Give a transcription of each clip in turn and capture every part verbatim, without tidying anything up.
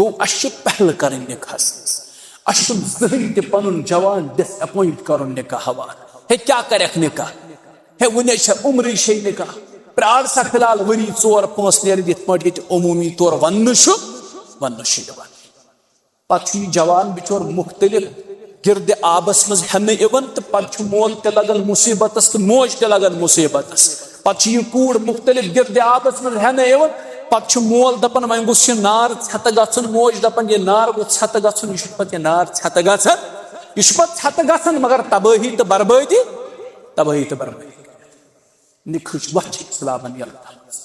گوٚو، اَسہِ چھِ پہلہٕ کَرٕنۍ نِکاحَس منٛز۔ اَسہِ چھُنہٕ زٕہٕنۍ تہِ پَنُن جوان ڈِس ایپوینٹ کَرُن نِکاح وار۔ ہے، کیٛاہ کَرٮ۪کھ نِکاح؟ ہے، وٕنہِ چھےٚ عمرٕے چھے نِکاح۔ پرٛار سا فی الحال ؤری ژور پانٛژھ نیرِ، یِتھ پٲٹھۍ ییٚتہِ عموٗمی طور وَننہٕ چھُ، وَننہٕ چھُ یِوان۔ پَتہٕ چھُ یہِ جوان بِچور مُختٔلِف گِردِ آبَس منٛز ہٮ۪نہٕ یِوان، تہٕ پَتہٕ چھُ مول تہِ لَگان مُصیٖبتَس تہٕ موج تہِ لَگان مُصیٖبتَس۔ پَتہٕ چھِ یہِ کوٗر مُختٔلِف گِردِ آبَس منٛز ہٮ۪نہٕ یِوان، پَتہٕ چھُ مول دَپان، "وۄنۍ گوٚژھ یہِ نار ژھٮ۪تہٕ گژھُن"، موج دَپان، "یہِ نار گوٚژھ ژھٮ۪تہٕ گژھُن"۔ یہِ چھُ پَتہٕ یہِ نار ژھٮ۪تہٕ گژھان، یہِ چھُ پَتہٕ ژھٮ۪تہٕ گژھان، مگر تبٲہی تہٕ بربٲدی، تبٲہی تہٕ بربٲدی۔ نِکاحٕچ وَتھ چھِ اِسلامَن یَلہٕ تھٲومٕژ۔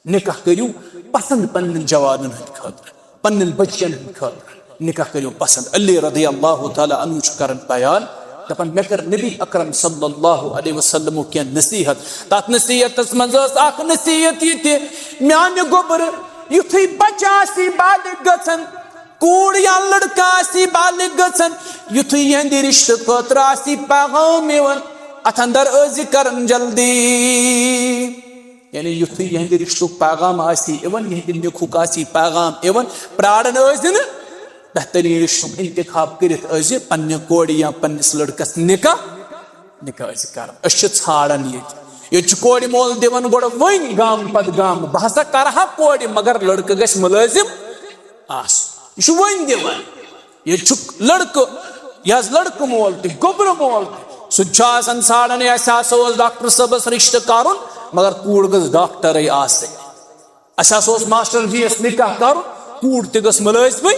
نِکاح کٔرِو پَسنٛد پنٛنٮ۪ن جوانَن ہٕنٛدِ خٲطرٕ، پنٛنٮ۪ن بٔچِیَن ہٕنٛدِ خٲطرٕ۔ نِکاح کٔرِو پَسنٛد۔ علی رضی اللہ تعالیٰ عنہ چھُ کَران بیان، دَپان، مےٚ کٔر نبی اکرم صلی اللہ علیہ وسلمُک کینٛہہ نصیٖحت۔ تَتھ نصیٖحتَس منٛز ٲس اَکھ نصیٖحت یہِ تہِ، میٛانہِ گوٚبرٕ، یُتھُے بَچہٕ آسی بالغ گژھان، کوٗر یا لڑکہٕ آسی بالغ گژھان، یُتھُے یِہنٛدِ رشتہٕ خٲطرٕ آسی پیغام یِوان، اتھ اندر ٲسۍ زِ کران جلدی۔ یعنی یُتھُے یِہنٛدِ رشتُک پیغام آسی یِوان، یِہنٛدِ نِکاحُک آسی پیغام یِوان، پراران ٲسۍ زِ نہٕ، بہتریٖن رشتُک انتخاب کٔرِتھ ٲسۍ زِ پننہِ کورِ یا پننِس لڑکس نکاح، نکاح ٲسۍ زِ کران۔ أسۍ چھِ ژھانڈان ییٚتہِ، ییٚتہِ چھُ کورِ مول دِوان گۄڈٕ وۄنۍ گامہٕ پتہٕ گامہٕ، بہٕ ہسا کرٕ ہا کورِ، مگر لڑکہٕ گژھِ مُلٲزِم آسُن۔ یہِ چھُ وۄنۍ دِوان۔ ییٚتہِ چھُ لڑکہٕ، یہِ حظ لڑکہٕ مول تہِ، گوٚبرٕ مول تہِ۔ سُہ تہِ چھُ آسان ژھانڈان، ہے، اَسہِ ہسا اوس ڈاکٹر صٲبس رشتہٕ کرُن، مگر کوٗر گٔژھ ڈاکٹرٕے آسٕنۍ۔ اَسہِ ہسا اوس ماسٹر جی یس نکاح کرُن، کوٗر تہِ گٔژھ مُلٲزمٕے،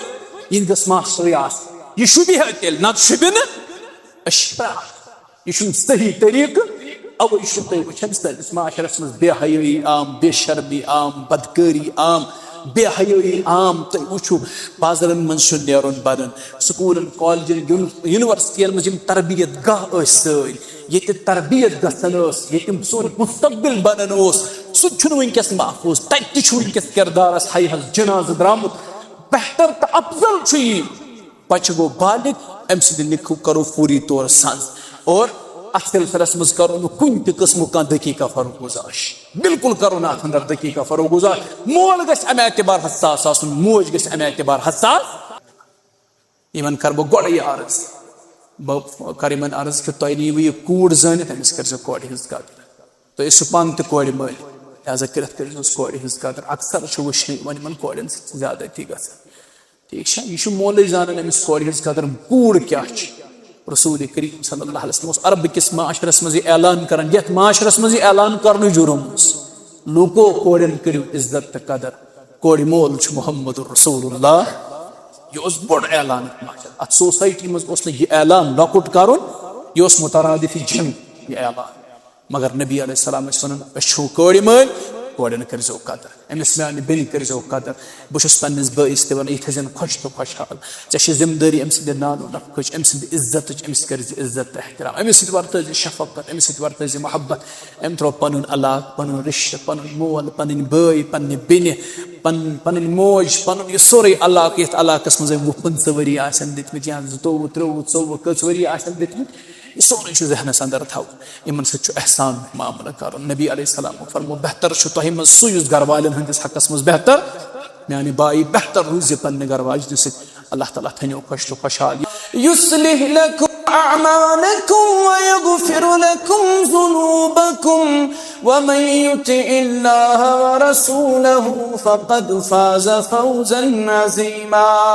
یہِ تہِ گٔژھ ماسٹرٕے آسٕنۍ۔ یہِ شوٗبہِ ہا تیٚلہِ، نتہٕ شوٗبہِ نہٕ۔ أسۍ چھِ پرٛاران۔ یہِ چھُنہٕ صحیح طریٖقہٕ۔ اَوَے چھُو تُہۍ وٕچھان سٲنِس معاشرَس منٛز بے حیٲیی عام، بے شرمی عام، بدکٲری عام، بے حیٲیی عام۔ تُہۍ وٕچھِو، بازرَن منٛز چھُ نیرُن بَنان، سکوٗلَن، کالجَن، یوٗنی-، یوٗنیورسٹیَن منٛز یِم تربیت گاہ ٲسۍ سٲنۍ، ییٚتہِ تربیت گژھان ٲس، ییٚتہِ یِم سون مستقبل بَنان اوس، سُہ تہِ چھُنہٕ وٕنکیٚس محفوٗظ۔ تَتہِ تہِ چھُ وٕنکیٚس کردارَس ہَے حظ جنازٕ درٛامُت۔ بہتر تہٕ افضل چھُ یی، بچہٕ گوٚو بالغ، أمۍ سٕنٛدِ نِکہٕ کرو فوری طور سنٛز۔ اور اتھ سلسلس منٛز کرو نہٕ کُنہِ تہِ قٕسمُک کانٛہہ دقیقہ فرق گزارش، بالکل کرو نہٕ اتھ اندر دقیقہ فرق گزارش۔ مول گژھِ امہِ اعتبار حساس آسُن، موج گژھِ امہِ اعتبار حساس۔ یِمن کرٕ بہٕ گۄڈے عرض، بہٕ کرٕ یِمن عرض کہِ تۄہہِ نِیِو یہِ کوٗر زٲنِتھ، أمِس کٔرزیٚو کورِ ہٕنٛز قدر۔ تُہۍ ٲسِو پانہٕ تہِ کورِ مٲلۍ، لہذا کٔرِتھ کٔرزیٚو أمِس کورِ ہٕنٛز قدر۔ اکثر چھُ وٕچھنہٕ یِوان یِمن کورٮ۪ن سۭتۍ چھِ زیادتی گژھان۔ ٹھیٖک چھا؟ یہِ چھُ مولٕے زانان أمِس کورِ ہٕنٛز قدر، کوٗر کیٛاہ چھِ۔ رسول کریم صلی اللہ علیہ وسلم اوس عرب کِس معاشرس منٛز یہِ اعلان کران، یتھ معاشرس منٛز یہِ اعلان کرنُے جُرم اوس۔ لوٗکو، کورٮ۪ن کٔرِو عزت تہٕ قدر، کورِ مول چھُ محمد رسول اللہ۔ یہِ اوس بوٚڑ اعلان اتھ معاشرس، اتھ سوسایٹی منٛز اوس نہٕ یہِ اعلان لۄکُٹ کرُن، یہِ اوس مترادف جنگ یہِ اعلان۔ مگر نبی علیہ السلام ٲسۍ ونان، أسۍ چھِو کورِ مٲلۍ، کورٮ۪ن کٔرزیو قدر، أمِس میانہِ بیٚنہِ کٔرزیو قدر۔ بہٕ چھُس پننِس بٲیِس تہِ ونان، یہِ تھٲیزٮ۪ن خۄش تہٕ خۄشحال۔ ژےٚ چھِ ذمہٕ دٲری أمۍ سٕنٛدِ نانو نفقٕچ، أمۍ سٕنٛدِ عزتٕچ، أمِس کٔرزِ عزت تہٕ احترام، أمِس سۭتۍ ورتٲوزِ شفقت، أمِس سۭتۍ ورتٲوزِ محبت۔ أمۍ ترٛوو پنُن علاقہٕ، پنُن رشتہٕ، پنُن مول، پنٕنۍ بٲے، پننہِ بیٚنہِ، پن-، پنٕنۍ موج، پنُن یہِ سورُے علاقہٕ، یتھ علاقس منٛز أمۍ وُہ پٕنٛژٕہ ؤری آسن دِتمٕتۍ یا زٕتووُہ، ترٛووُہ، ژوٚوُہ، کٔژ ؤری آسن دِتمٕتۍ، یہِ سورُے چھُ ذہنس اندر تھاوُن۔ یِمن سۭتۍ چھُ احسان معاملہٕ کرُن۔ نبی علیہ السلام فرمو، بہتر چھُ تۄہہِ منٛز سُہ یُس گرٕ والٮ۪ن ہٕنٛدِس حقس منٛز بہتر، میانہِ بایہِ، بہتر روٗزِ پننہِ گرٕ واجنہِ سۭتۍ۔ اللہ تعالیٰ تھٲینو خۄش تہٕ خۄشحال۔ يصلح لكم أعمالكم ويغفر لكم ذنوبكم ومن يطع الله ورسوله فقد فاز فوزا عظيما.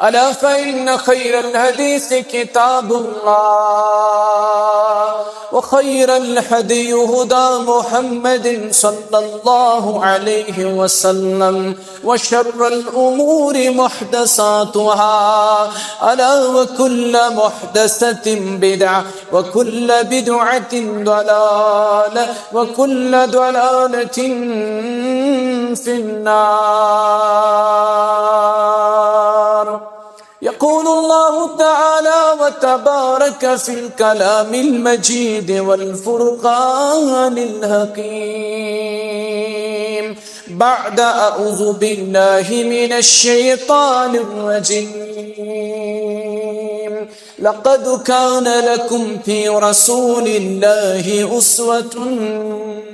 ألا فإن خير الحديث كتاب الله، وخير الهدي هدى محمد صلى الله عليه وسلم، وشر الأمور محدثاتها، ألا وكل محدثة بدعة، وكل بدعة ضلالة، وكل ضلالة في النار. يقول الله تعالى وتبارك في الكلام المجيد والفرقان الحكيم بعد أعوذ بالله من الشيطان الرجيم. لقد كان لكم في رسول الله أسوة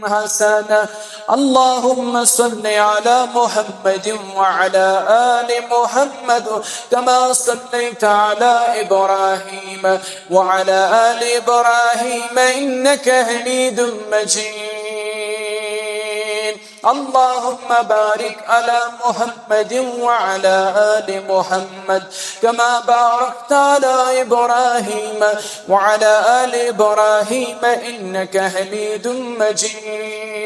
حسنة. اللهم صل على محمد وعلى آل محمد كما صليت على إبراهيم وعلى آل إبراهيم إنك حميد مجيد. اللهم بارك على محمد وعلى آل محمد كما باركت على إبراهيم وعلى آل إبراهيم إنك حميد مجيد.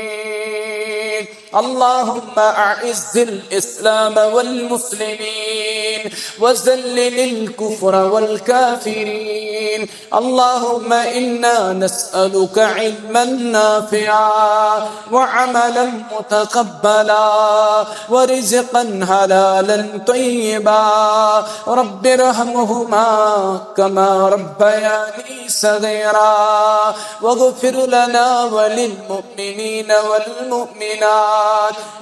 اللهم أعز الإسلام والمسلمين وذلل الكفر والكافرين. اللهم إنا نسألك علما نافعا وعملا متقبلا ورزقا حلالا طيبا. رب ارحمهما كما ربياني صغيرا. واغفر لنا وللمؤمنين والمؤمنات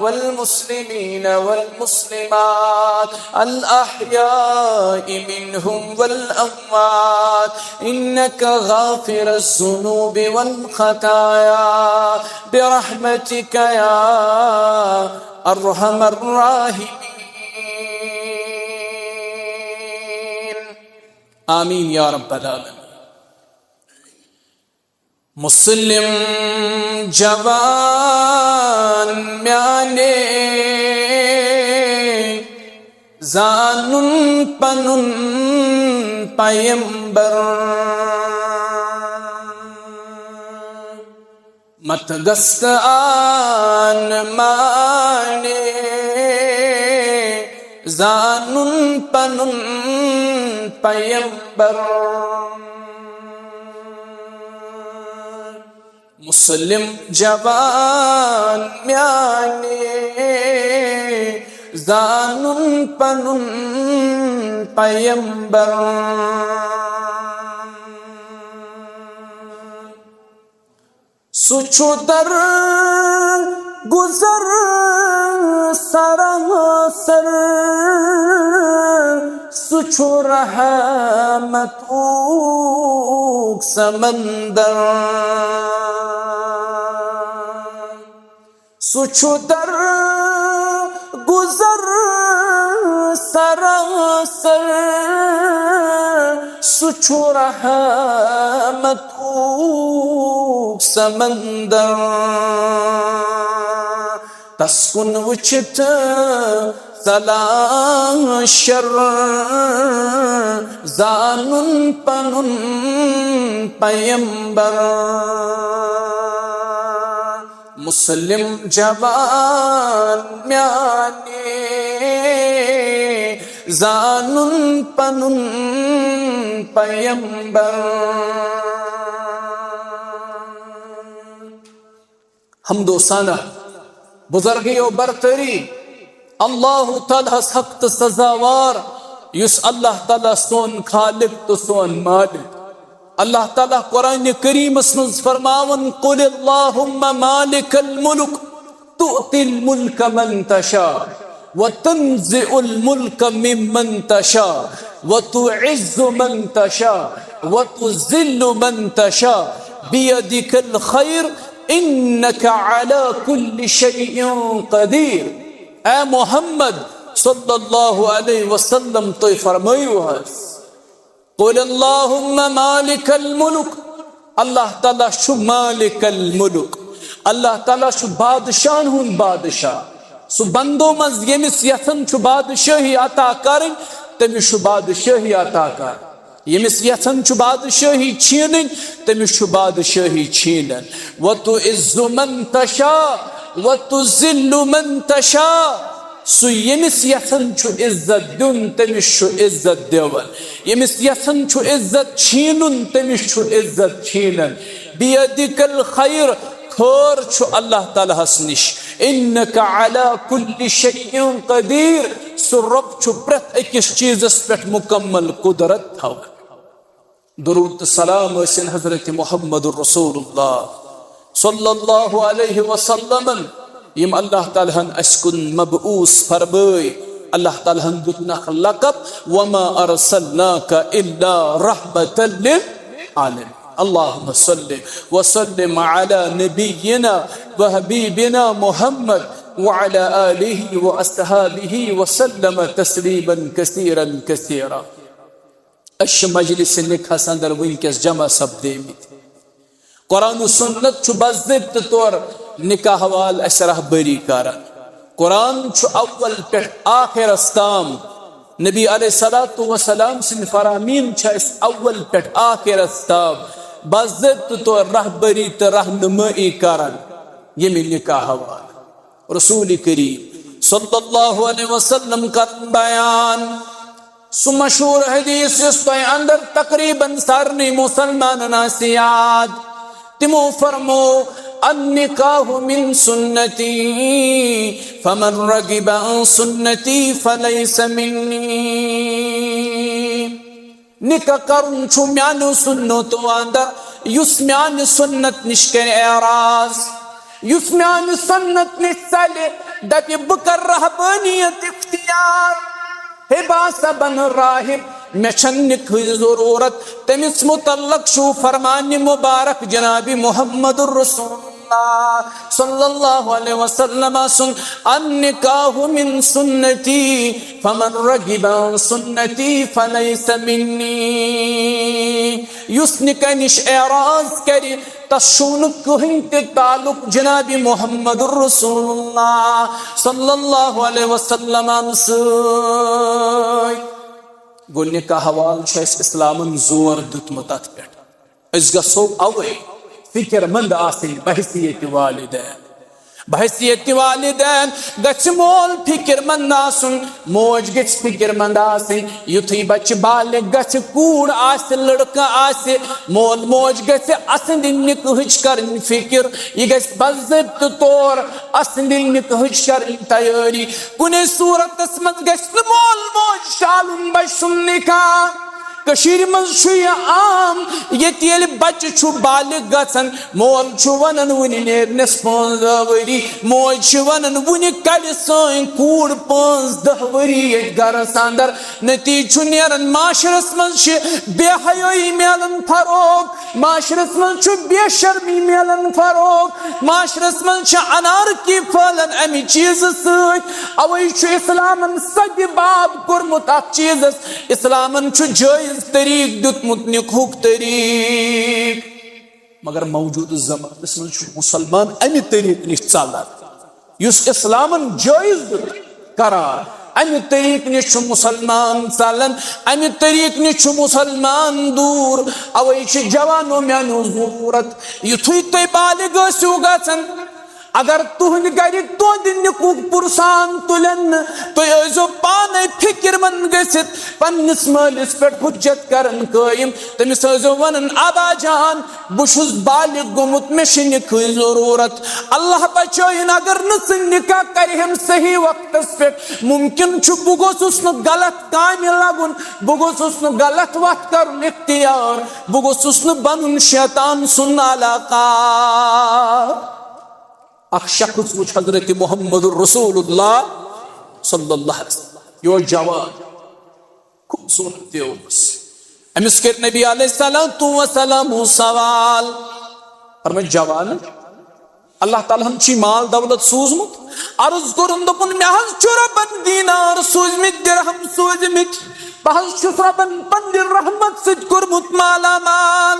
والمسلمين والمسلمات الأحياء منهم والأموات إنك غافر الذنوب والخطايا برحمتك يا أرحم الراحمين. آمين يا رب العالمين. مسلم جوان میانے زانن پنن پیمبر مت گست آن مانے زانن پنن پیمبر مسلم جوان میانے زانن پنن پیمبر سُہ چھُ در گُزر سراسر، سُہ چھُ رحمتُک سمندر۔ سُہ چھُ در گُزر سراسر، سُہ چھُ رحمتُک سمندر۔ تس کُن وٕچھِتھ ژلان شر، زانُن پنُن پیمبر۔ مسلم جوان میانے، زانُن پنُن پیمبر۔ حمد و ثنا، بزرگی و برتری اللہ تعالیٰ ہس حق تہٕ سزاوار، یُس اللہ تعالیٰ سون خالق تہٕ سون مالک۔ اللہ تعالیٰ قرآن کریمس منٛز فرماوان، "قل اللهم مالك الملك تؤتي الملك من تشاء وتنزع الملك ممن تشاء وتعز من تشاء وتذل من تشاء بيدك الخير إنك على كل شيء قدير۔" اے محمد صلی اللہ علیہ وسلم، تُہۍ فرمٲیِو حظ، "قل اللهم مالك الملك۔" اللہ تعالیٰ چھُ مالک الملک۔ اللہ تعالیٰ چھُ بادشاہن ہُنٛد بادشاہ۔ سُہ بندو منٛز ییٚمِس یژھان چھُ بادشٲہی عطا کرٕنۍ، تٔمِس چھُ بادشٲہی عطا کران۔ ییٚمِس یژھان چھُ بادشٲہی چھینٕنۍ، تٔمِس چھُ بادشٲہی چھینان۔ وَتُعِزُّ مَن تَشَاءُ وَتُذِلُّ مَن تَشَاءُ۔ سُہ ییٚمِس یژھان چھُ عزت دیُن، تٔمِس چھُ عزت دِوان۔ ییٚمِس یژھان چھُ عزت چھینُن، تٔمِس چھُ عزت چھینان۔ بِیَدِکَ الْخَیْرُ، خٲر چھُ اللہ تعالیٰ ہَس نِش۔ اِنَّکَ عَلیٰ کُلِّ شَیْءٍ قَدِیرٌ، سُہ رۄب چھُ پرٛٮ۪تھ أکِس چیٖزَس پٮ۪ٹھ مُکمل قُدرت تھاوان۔ درود تہٕ سلام ٲسِن حضرت محمد رسول اللہ صلی اللہ علیہ وسلمن، یِم اللہ تعالیٰ ہن اَسہِ کُن مبعوث فرمٲے۔ اللہ تعالیٰ ہن دیُتنکھ لقب، "وما ارسلناک الا رحمة للعالمین۔" اللهم صل وسلم على نبينا وحبيبنا محمد وعلى آله وأصحابه وسلم تسليما كثيرا كثيرا. أش مجلس نکاح اندر وٕنکیٚس جمع سپدیمٕتۍ۔ قرآن و سنت چھُ باضٲبطہٕ طور نکاح وال اسہِ رہبری کران۔ قرآن چھُ اول پٮ۪ٹھ آخرس تام، نبی علیہ الصلوۃ والسلام سٕنٛدۍ فرامین چھِ اسہِ اول پٮ۪ٹھ آخرس تام باضٲبطہٕ طور رہبری تہٕ رہنمٲیی کران ییٚمہِ نکاح وال۔ رسول کریم صلی اللہ علیہ وسلم کرن بیان۔ سُہ مشہوٗر حدیث یُس تۄہہِ اندر تقریباً سارنٕے مسلمانن آسہِ یاد۔ تِمو فرمو، "النکاح من سنتی، فمن رغب عن سنتی فلیس منی۔" نکاح کرُن چھُ میانیو سنتو اندر، یُس میانہِ سنت نِش کرِ اعراض، یُس میانہِ سنت نِش ژلہِ، دپہِ، "بہٕ کرٕ رہبٲنیت اختیار۔" ہے باسا بن راہب، مےٚ چھَنہٕ نکاحٕچ ضروٗرت۔ تٔمِس متعلق چھُ فرمان مبارک جناب محمد رسول اللہ صلی اللہ علیہ وسلم سُنٛد، "النکاح من سنتی، فمن رغب عن سنتی فلیس منی۔" یُس نکاح نِش اعراض کرِ، تس چھُنہٕ کٕہٕنۍ تہِ تعلق جناب محمد رسول اللہ صلی اللہ علیہ وسلم سۭتۍ۔ گوٚو، نکاح وال چھُ اَسہِ اسلامن زور دیُتمُت اتھ پٮ۪ٹھ۔ أسۍ گژھو اوے فکر مند آسٕنۍ بحیثیت والدین۔ بحیثیت والدین گژھِ مول فکر مند آسُن، موج گژھِ فکر مند آسٕنۍ۔ یُتھُے بچہِ بالغ گژھِ، کوٗر آسہِ، لڑکہٕ آسہِ، مول موج گژھِ اسٕنٛدِ نکاحٕچ کرٕنۍ فکر۔ یہِ گژھِ باضٲبطہٕ طور اسٕنٛدِ نکاحٕچ کرٕنۍ تیٲری۔ کُنے صورتس منٛز گژھِ نہٕ مول موج ٹالُن بچہِ سُنٛد نکاح۔ کٔشیٖرِ منٛز چھُ یہِ عام، ییٚتہِ ییٚلہِ بچہِ چھُ بالغ گژھان، مول چھُ ونان، "وُنہِ نیرنس پانٛژھ دہ ؤری"، موج چھِ ونان، "وُنہِ کڑِ سٲنۍ کوٗر پانٛژھ دہ ؤری ییٚتہِ گرس اندر۔" نتیجہٕ چھُ نیران، معاشرس منٛز چھِ بے حیٲیی میلان فروغ، معاشرس منٛز چھُ بے شرمی میلان فروغ، معاشرس منٛز چھِ انارکی پھٔہلان امہِ چیٖزٕ سۭتۍ۔ اوے چھُ اسلامن سدِ باب کوٚرمُت اتھ چیٖزس۔ اسلامن چھُ جٲیز طریٖق دیُتمُت نکاحُک طریٖق۔ مگر موجودٕ زمانس منٛز چھُ مسلمان امہِ طریٖقہٕ نِش ژلان، یُس اسلامن جٲیز دیُت قرار۔ امہِ طریٖقہٕ نِش چھُ مسلمان ژلان، امہِ طریٖقہٕ نِش چھُ مسلمان دوٗر۔ اوے چھِ جوانو میانیو ضروٗرت، یُتھُے تُہۍ بالغ ٲسِو گژھان، اگر تُہنٛدِ گرِکۍ تُہنٛدِ نکاحُک پُرسان تُلن نہٕ، تُہۍ ٲسۍزیو پانے فکر مند گٔژھِتھ پننِس مٲلِس پٮ۪ٹھ حجت کران قٲیِم۔ تٔمِس ٲسۍزیو ونان، "ابا جان، بہٕ چھُس بالغ گوٚمُت، مےٚ چھِ نکاحٕچ ضروٗرت۔" اللہ بچٲیِن، اگر نہٕ ژٕ نکاح کرِہم صحیح وقتس پٮ۪ٹھ، ممکن چھُ بہٕ گوٚژھُس نہٕ غلط کامہِ لگُن، بہٕ گوٚژھُس نہٕ غلط وتھ کرُن اختیار، بہٕ گوٚژھُس نہٕ بنُن شیطان سُنٛد علاقہ۔ اکھ شخص وُچھ حضرت محمد رسول اللہ صلی اللہ علیہ وسلم، یہِ اوس جوان، خوٗبصوٗرت تہِ اوس۔ أمِس کٔرۍ نبی علیہ الصلوۃ والسلام سوال، فرمٲے، "جوان، اللہ تعالیٰ ہن چھُے مال دولت سوٗزمُت؟" عرض کوٚرُن، دوٚپُن، "مےٚ حظ چھُ رۄبن دینار سوٗزمٕتۍ، درہم سوٗزمٕتۍ، بہٕ حظ چھُس رۄبن پننہِ رحمت سۭتۍ کوٚرمُت مالا مال۔"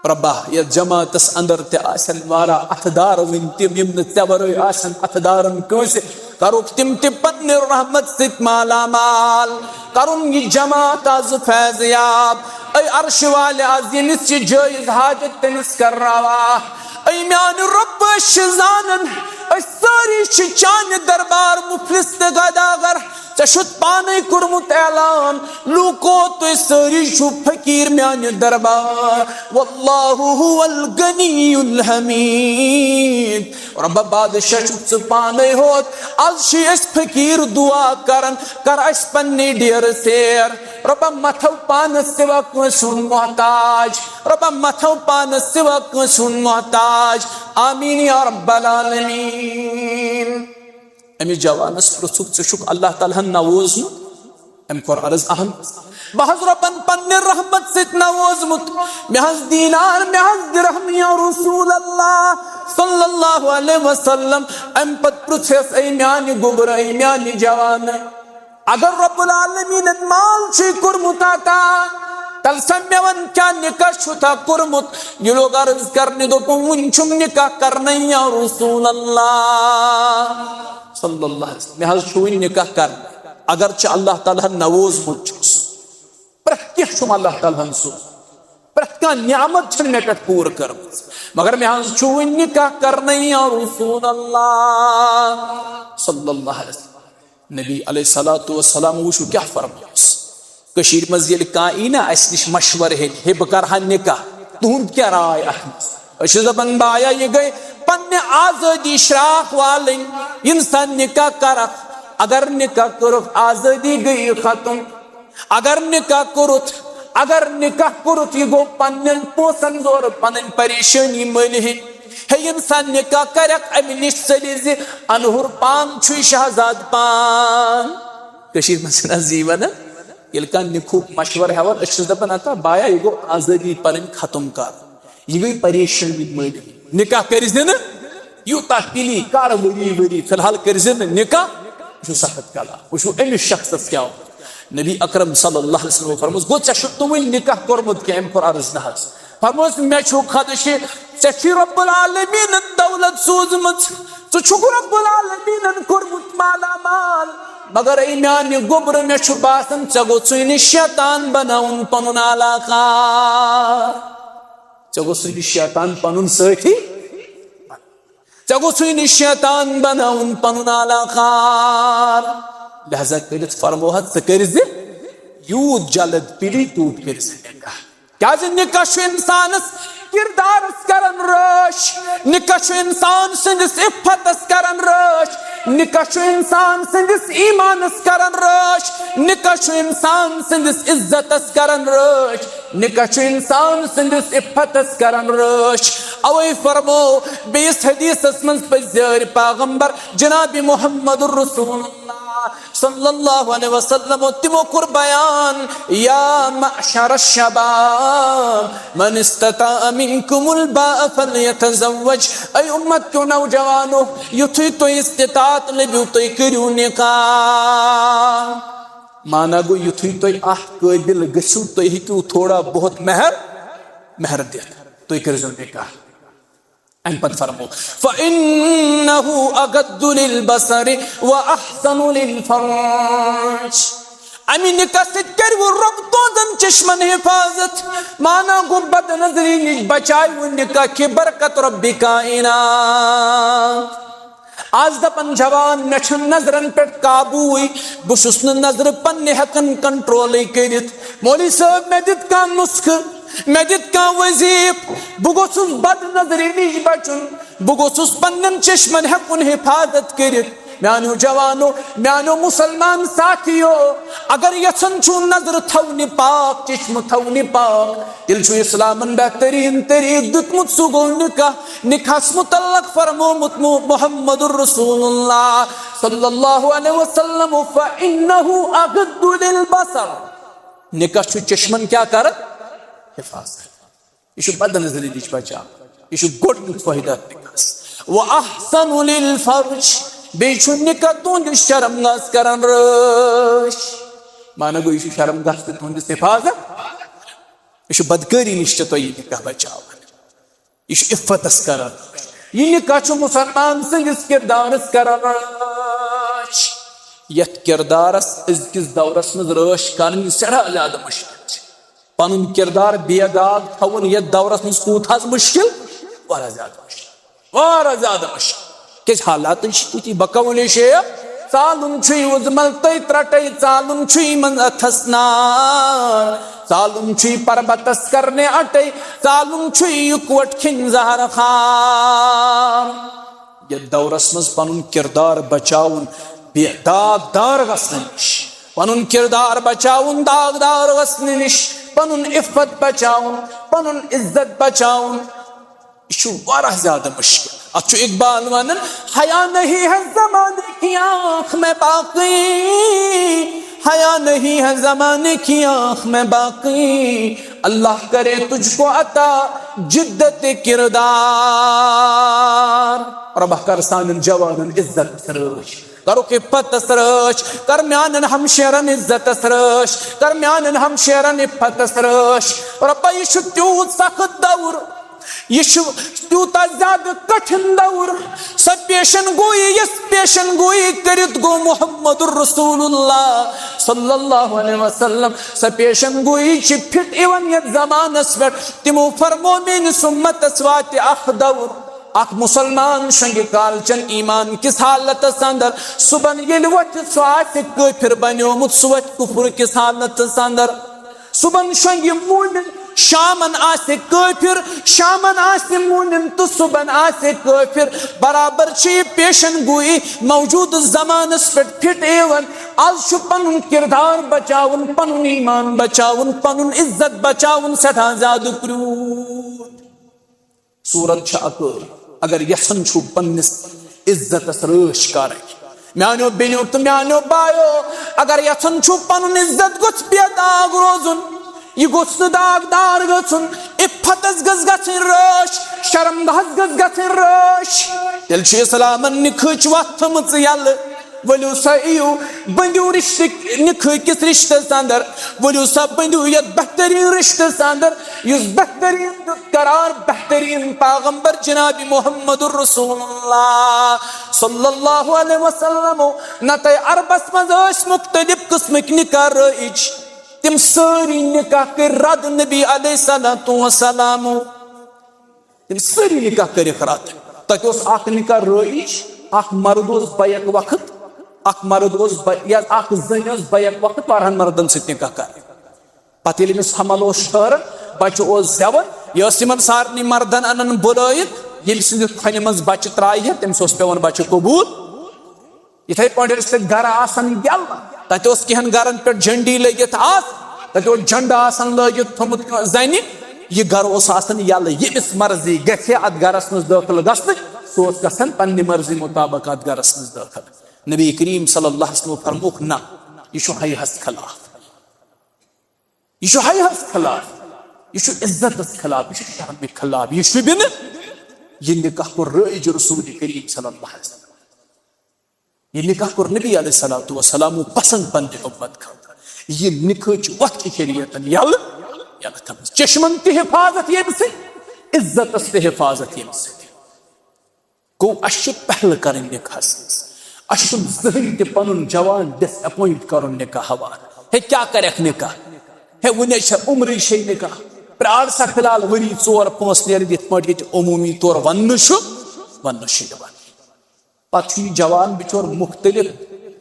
رۄبا، یتھ جماعتس اندر تہِ آسن واریاہ اتھٕ دار وٕنۍ تِم، یِم نہٕ ژےٚ ورٲے آسن اتھٕ دارن کٲنٛسہِ، کرُکھ تِم تہِ پننہِ رحمت سۭتۍ مالا مال۔ کرُن یہِ جماعت از فیض یاب۔ اے عرش والہِ، از ییٚمِس یہِ جٲیز حاجت تٔمِس کر روا۔ اے میانہِ رۄب، أسۍ چھِ زانان، أسۍ سٲری چھِ چانہِ دربار مفلس تہٕ گداگر۔ ژےٚ چھُتھ پانے کوٚرمُت اعلان، لوٗکو، تُہۍ سٲری چھِو فقیٖر میانہِ دربار۔ واللہ هو الغنی الحمید۔ رۄبا، بادشاہ چھُکھ ژٕ پانے ہوت۔ از چھِ أسۍ فقیٖر دعا کران، کر اسہِ پننہِ ڈیرٕ سیر۔ رۄبا، مہ تھاو پانس سوا کٲنٛسہِ ہُنٛد محتاج۔ رۄبا، مہ تھاو پانس سوا کٲنٛسہِ ہُنٛد محتاج۔ آمین یا رب العالمین۔ أمِس جوانس پرٛژھُکھ، "ژٕ چھُکھ اللہ تعالیٰ ہن نووزمُت؟" أمۍ کوٚر عرض، اہن، بہٕ حظ رۄبن پننہِ رحمت سۭتۍ نووزمُت۔ مےٚ حظ دینار، مےٚ حظ درہم یا رسول اللہ صلی اللہ علیہ وسلم۔ امہِ پتہٕ پرژھس، اے میانہِ گوٚبرٕ، اے میانہِ جوانہٕ، اگر رب العالمینن مال چھُے کوٚرمُت عطا، تیٚلہِ سا مےٚ وَن، کیٛاہ نکاح چھُتھا کوٚرمُت؟ یہِ لوٚگ عرض کرنہِ، دوٚپُن، وُنہِ چھُم نکاح کرنَے یا رسول اللہ صلی اللہ علیہ وسلم، مےٚ حظ چھُ وُنہِ نکاح کرنَے، اگرچہِ اللہ تعالیٰ ہن نووزمُت چھُس، پرٛٮ۪تھ کینٛہہ چھُم اللہ تعالیٰ ہن سوٗزمُت، پرٛٮ۪تھ کانٛہہ نعمت چھَنہٕ مےٚ پٮ۪ٹھ پوٗرٕ کٔرمٕژ، مگر مےٚ حظ چھُ وُنہِ نکاح کرنَے یا رسول اللہ صلی اللہ علیہ وسلم۔ نبی علیہ الصلوۃ والسلام وٕچھِو کیٛاہ فرمووُس۔ کٔشیٖرِ منٛز ییٚلہِ کانٛہہ یی نا اَسہِ نِش مشورٕ ہیٚنہِ، ہے بہٕ کَرٕ ہا نِکاح، تُہُنٛد کیٛاہ راے اَتھ منٛز؟ أسۍ چھِ دَپان، بایا، یہِ گٔے پننہِ آزٲدی شراکھ والٕنۍ، یِنہٕ سا نِکاح کَرَکھ۔ اگر نِکاح کوٚرُکھ، آزٲدی گٔیہِ ختم۔ اگر نِکاح کوٚرُتھ، اگر نِکاح کوٚرُتھ، یہِ گوٚو پننٮ۪ن پونٛسن زورٕ، پنٕنۍ پریشٲنی مٔلۍ ہیٚنۍ۔ ہے، ییٚمہِ ساتہٕ نِکاح کرکھ، امہِ نِش ژٔلہِ زِ انہُر پان چھُے شہزاد پان۔ کٔشیٖرِ منٛز چھِنہٕ حظ یی ونان، ییٚلہِ کانٛہہ نِکاحُک مشورٕ ہٮ۪وان، أسۍ چھِس دپان، ہتا بایا، یہِ گوٚو آزٲدی پنٕنۍ ختم کرُن۔ یہِ گٔے پریشٲنی مٔلۍ۔ نِکاح کٔرۍ زِ نہٕ یوٗتاہ تیلی کر ؤری ؤری، فی الحال کٔرۍ زِ نہٕ نِکاح۔ وٕچھِو سخت کلام، وٕچھِو أمِس شخصس کیٛاہ اوس۔ نبی اکرم صلی اللہ علیہ وسلم فرموس، گوٚو ژےٚ چھُتھ نہٕ وُنہِ نِکاح کوٚرمُت کینٛہہ؟ أمۍ کوٚر عرض، نہ حظ۔ فرمووُس، مےٚ چھُ خدشہِ، ژےٚ چھُے رب العالمیٖنن دولت سوٗزمٕژ، ژٕ چھُکھ رب العالمیٖنن کوٚرمُت مالا مال، مگر اے میانہِ گوٚبرٕ، مےٚ چھُ باسان، ژےٚ گوٚژھُے نہٕ شیطان بناوُن پنُن علاقہ، ژےٚ گوٚژھُے نہٕ شیطان پنُن سٲتھی، ژےٚ گوٚژھُے نہٕ شیطان بناوُن پنُن علاقہ۔ لہذا کٔرِتھ فرموو حظ، ژٕ کٔرۍ زِ یوٗت جلد پِلی تیوٗت کٔرۍ زِ نِکاح۔ کیازِ نِکاح چھُ اِنسانَس کِردارَس کران رٲچھ، نِکاح چھُ اِنسان سٕنٛدِس عِفتَس کران رٲچھ، نِکاح چھُ اِنسان سٕنٛدِس ایٖمانَس کران رٲچھ، نِکاح چھُ اِنسان سٕنٛدِس عزتَس کران رٲچھ، نِکاح چھُ اِنسان سٕنٛدِس عِفتَس کران رٲچھ۔ اَوَے فرموو بیٚیِس حدیثَس منٛز پٔزۍ یٲرۍ پیغمبر جناب محمد رسول اللہ صلی اللہ علیہ وسلم، تِمو کوٚر بیان، یا معشر الشباب من استطاع منکم الباء فلیتزوج، اے اُمت کیو نوجوانو، یُتھُے تۄہہِ استطاعت لٔبِو، تُہۍ کٔرِو نکاح۔ مانا گوٚو، یُتھُے تُہۍ اکھ قٲبِل گٔژھِو، تُہۍ ہیٚکِو تھوڑا بہت مہر، مہر دِتھ، تُہۍ کٔرۍزیو نکاح۔ امہِ پتہٕ فرمو، فَإِنَّهُ أَغَضُّ لِلْبَصَرِ وَأَحْصَنُ لِلْفَرْجِ۔ امہِ نکاح سۭتۍ کٔرِو رۄب تُہنٛدٮ۪ن چشمن حفاظت۔ مانا گوٚو، بد نظری نِش بچاوِ نکاح کہِ برکت رۄبِ کائنات۔ آز دپان جوان، مےٚ چھُنہٕ نظرن پٮ۪ٹھ قابوٗوٕے، بہٕ چھُس نہٕ نظرٕ پننہِ ہٮ۪کان کنٹرولٕے کٔرِتھ۔ مولوی صٲب، مےٚ دِتھ کانٛہہ نُسخہٕ، مےٚ دِتھ کانٛہہ وظیٖفہٕ، بہٕ گوٚژھُس بد نظری نِش بچُن، بہٕ گوٚژھُس پننٮ۪ن چشمن ہٮ۪کُن حفاظت کٔرِتھ۔ میانیو جوانو، میانیو مسلمان ساتھیو، اگر یژھان چھُو نظرٕ تھاونہِ پاک، چشمہٕ تھاونہِ پاک، تیٚلہِ چھُ اسلامن بہتریٖن طریٖقہٕ دیُتمُت، سُہ گوٚو نکاح۔ نکاحس متعلق فرمومُت مو-، محمد رسول اللہ صلی اللہ علیہ وسلم، فإنه أغض للبصر۔ نکاح چھُ چشمن کیٛاہ کران؟ حفاظت۔ یہِ چھُ بد نظری نِش بچاوان۔ یہِ چھُ گۄڈٕنیُک فٲیدٕ اَتھ نِکاحس۔ وَأَحْصَنُ لِلْفَرْجِ، بیٚیہِ چھُ نِکاح تُہُنٛدِس شرمگاہس کران رٲچھ۔ مانا گوٚو، یہِ چھُ شرمگاہس تہِ تُہُنٛدِس حفاظت۔ یہِ چھُ بدکٲری نِش تہِ تۄہہِ یہِ نِکاح بچاوان۔ یہِ چھُ عفتس کران۔ یہِ نِکاح چھُ مُسلمان سٕنٛدِس کِردارس کران رٲچھ۔ یتھ کِردارس أزکِس دورس منٛز رٲچھ کرٕنۍ سٮ۪ٹھاہ زیادٕ مُشکِل چھِ۔ پنُن کِردار بے داغ تھاوُن یتھ دورس منٛز کوٗت حظ مُشکِل؟ واریاہ زیادٕ مُشکِل۔ واریاہ زیادٕ مُشکِل۔ کیازِ حالاتٕے چھِ تِتھی۔ بقول شیخ، ژالُن چھُے وُزمل تہٕ ترٛٹے، ژالُن چھُے منٛز اتھس نار، ژالُن چھُے پربتس کرنہِ اٹے، ژالُن چھُے یِکوٹ کھیٚنۍ زہر خار۔ یتھ دورس منٛز پنُن کردار بچاوُن بے داغ دار گژھنہٕ نِش، پنُن کردار بچاوُن داغ دار گژھنہٕ نِش، پنُن عفت بچاوُن، پنُن عزت بچاوُن، یہِ چھُ واریاہ زیادٕ مُشکِل۔ اتھ چھُ اقبال ونان، حیا نہیں ہے زمانے کی آنکھ میں باقی، حیا نہیں ہے زمانے کی آنکھ میں باقی، اللہ کرے تجھ کو عطا جدت کردار۔ ربہ کر سانٮ۪ن جوانن عزتس رٲچھ، کرُکھ عفتس رٲچھ، کر میانٮ۪ن ہمشیرن عزتس رٲچھ، کر میانٮ۪ن ہمشیرن عفتس رٲچھ۔ ربہ، یہِ چھُ تیوٗت سخت دور، یہِ چھُ تیوٗتاہ زیادٕ کٹھن دور۔ سۄ پیشن گویی، یۄس پیشن گویی کٔرِتھ گوٚو محمد رسول اللہ صلی اللہ علیہ وسلم، سۄ پیشن گویی چھِ فٹ یِوان یتھ زمانس پٮ۪ٹھ۔ تِمو فرموو، میٲنِس امتس واتہِ اکھ دور، اکھ مسلمان شۄنگہِ کالچن ایمان کِس حالتس اندر، صبحن ییٚلہِ وۄتھِ سُہ آسہِ کٲفر بنیومُت، سُہ وۄتھِ کفر کِس حالتس اندر۔ صبحن شۄنگہِ مومن، شامن آسہِ کٲفر، شامن آسہِ مومن تہٕ صبحن آسہِ کٲفر۔ برابر چھِ یہِ پیشن گویی موجودٕ زمانس پٮ۪ٹھ فٹ یِوان۔ از چھُ پنُن کردار بچاوُن، پنُن ایمان بچاوُن، پنُن عزت بچاوُن سٮ۪ٹھاہ زیادٕ کرٛوٗٹھ۔ صورت چھِ اکٲے، اگر یژھان چھُو پننِس عزتس رٲچھ کرٕنۍ، میانیو بیٚنیو تہٕ میانیو بایو، اگر یژھان چھُو پنُن عزت گوٚژھ بے داغ روزُن، یہِ گوٚژھ نہٕ داغدار گژھُن، عفتس گٔژھ گژھٕنۍ رٲچھ، شرمگاہس گٔژھ گژھٕنۍ رٲچھ، تیٚلہِ چھِ اسلامن نِکھٕچ وتھ تھٲمٕژ یلہٕ۔ ؤلِو سا یِیِو، بٔنٛدِو رِشتہٕ نِکھٕ کِس رِشتَس اندر، ؤلِو سا بٔنٛدِو یَتھ بہتریٖن رِشتَس اندر، یُس بہتریٖن دیُت قرار بہتریٖن پیغمبر جناب محمد رسول اللہ صلی اللہ علیہ وسلم۔ نتہٕ عربس منٛز ٲسۍ مُختٔلِف قٕسمٕکۍ نِکاح رٲیِج، تِم سٲری نِکاح کٔرۍ رد نبی علیہ الصلوۃ والسلام۔ تِم سٲری نِکاح کٔرِکھ رد۔ تَتہِ اوس اکھ نِکاح رٲیِج، اکھ مرد اوس بیک وقت، اکھ مرد اوس بے-، یا اکھ زٔنۍ ٲس بیک وقت واریاہن مردن سۭتۍ نِکاح کران۔ پتہٕ ییٚلہِ أمِس حمل اوس ٹھہران، بچہٕ اوس زٮ۪وان، یہِ ٲس یِمن سارنٕے مردن انان بُلٲیِتھ، ییٚمہِ سٕنٛدِ کھۄنہِ منٛز بچہٕ ترایہِ ہا، تٔمِس اوس پٮ۪وان بچہٕ قبوٗل۔ یِتھَے پٲٹھۍ ٲسۍ تَتہِ گَرٕ آسان یَلہٕ، تَتہِ اوس کینٛہَن گَرَن پٮ۪ٹھ جھنڈی لٔگِتھ آز، تَتہِ اوس جھنڈٕ آسان لٲگِتھ تھوٚمُت زَنہِ، یہِ گَرٕ اوس آسان یَلہٕ، ییٚمِس مرضی گژھِ اَتھ گَرَس منٛز دٲخٕل گژھنہٕ، سُہ اوس گژھان پنٛنہِ مرضی مُطابق اَتھ گَرَس منٛز دٲخٕل۔ نبی کریم صلی اللہ علیہ وسلم فرمووُکھ، نہ، یہِ چھُ حیاہَس خلاف، یہِ چھُ حیاہَس خلاف، یہِ چھُ عزتَس خلاف، یہِ چھُ شرمہِ خلاف، یہِ شوٗبہِ نہٕ۔ یہِ نِکاح کوٚر رٲیِج رسول کریم صلی اللہ علیہ وسلم۔ یہِ نِکاح کوٚر نبی علیہ الصلوۃ والسلام پسند پننہِ اُمت خٲطرٕ۔ یہِ نِکاحٕچ وَتھ چھِ شریعتن یَلہٕ، یَلہٕ تھٲومٕژ۔ چشمن تہِ حفاظت ییٚمہِ سۭتۍ، عزتس تہِ حفاظت ییٚمہِ سۭتۍ۔ گوٚو، اَسہِ چھِ پہلہٕ کرٕنۍ نِکاحس منٛز۔ اَسہِ چھُنہٕ زٕہٕنۍ تہِ پنُن جوان ڈس اپوینٹ کرُن نِکاح حوالہٕ۔ ہے، کیٛاہ کرکھ نِکاح؟ ہے، وُنہِ چھےٚ عمرٕے چھے نِکاح۔ پرٛار سا فی الحال ؤری ژور پانٛژھ نیرن، یِتھ پٲٹھۍ ییٚتہِ عموٗمی طور وننہٕ چھُ، وننہٕ چھُ یِوان۔ پتہٕ چھُ یہِ جوان بِچور مُختٔلِف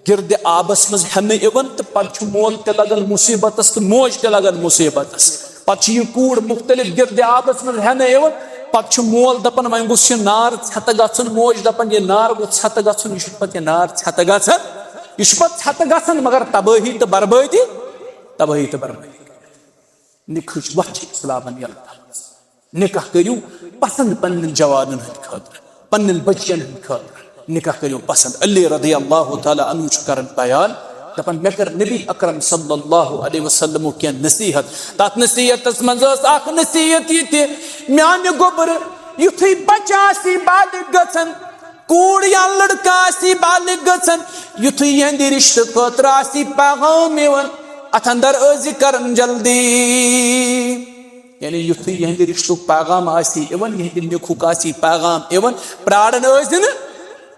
گِردِ آبس منٛز ہٮ۪نہٕ یِوان تہٕ پتہٕ چھُ مول تہِ لگان مُصیٖبتس تہٕ موج تہِ لگان مُصیٖبتس۔ پتہٕ چھِ یہِ کوٗر مُختٔلِف گِردِ آبس منٛز ہٮ۪نہٕ یِوان، پتہٕ چھُ مول دپان، وۄنۍ گوٚژھ یہِ نار ژھٮ۪تہٕ گژھُن، موج دپان، یہِ نار گوٚژھ ژھٮ۪تہٕ گژھُن، یہِ چھُنہٕ پتہٕ یہِ نار ژھٮ۪تہٕ گژھان، یہِ چھُ پتہٕ ژھٮ۪تہٕ گژھان، مگر تبٲہی تہٕ بربٲدی، تبٲہی تہٕ بربٲدی۔ نِکاحٕچ وَتھ چھِ اِسلامَن یَلہٕ تھٲومٕژ۔ نِکاح کٔرِو پَسنٛد پنٛنٮ۪ن جوانَن ہٕنٛدِ خٲطرٕ، پنٛنٮ۪ن بٔچِیَن ہٕنٛدِ خٲطرٕ۔ نِکاح کٔرِو پَسنٛد۔ علی رضی اللہ تعالیٰ عنہ چھُ کران بیان، دَپان، مےٚ کٔر نبی اکرم صلی اللہ علیہ وسلمُک کینٛہہ نصیحت۔ تَتھ نصیحتَس منٛز ٲس اکھ نصیحت یہِ تہِ، میٛانہِ گوٚبرٕ، یُتھُے بَچہٕ آسی بالغ گژھان، کوٗر یا لڑکہٕ آسی بالغ گژھان، یُتھُے یِہنٛدِ رِشتہٕ خٲطرٕ آسی پیغام یِوان، اَتھ اندر ٲسۍ زِ کران جلدی۔ یعنی یُتھُے یِہنٛدِ رِشتُک پیغام آسی یِوان، یِہنٛدِ نِکہُک آسی پیغام یِوان، پراران ٲسۍ زِ نہٕ،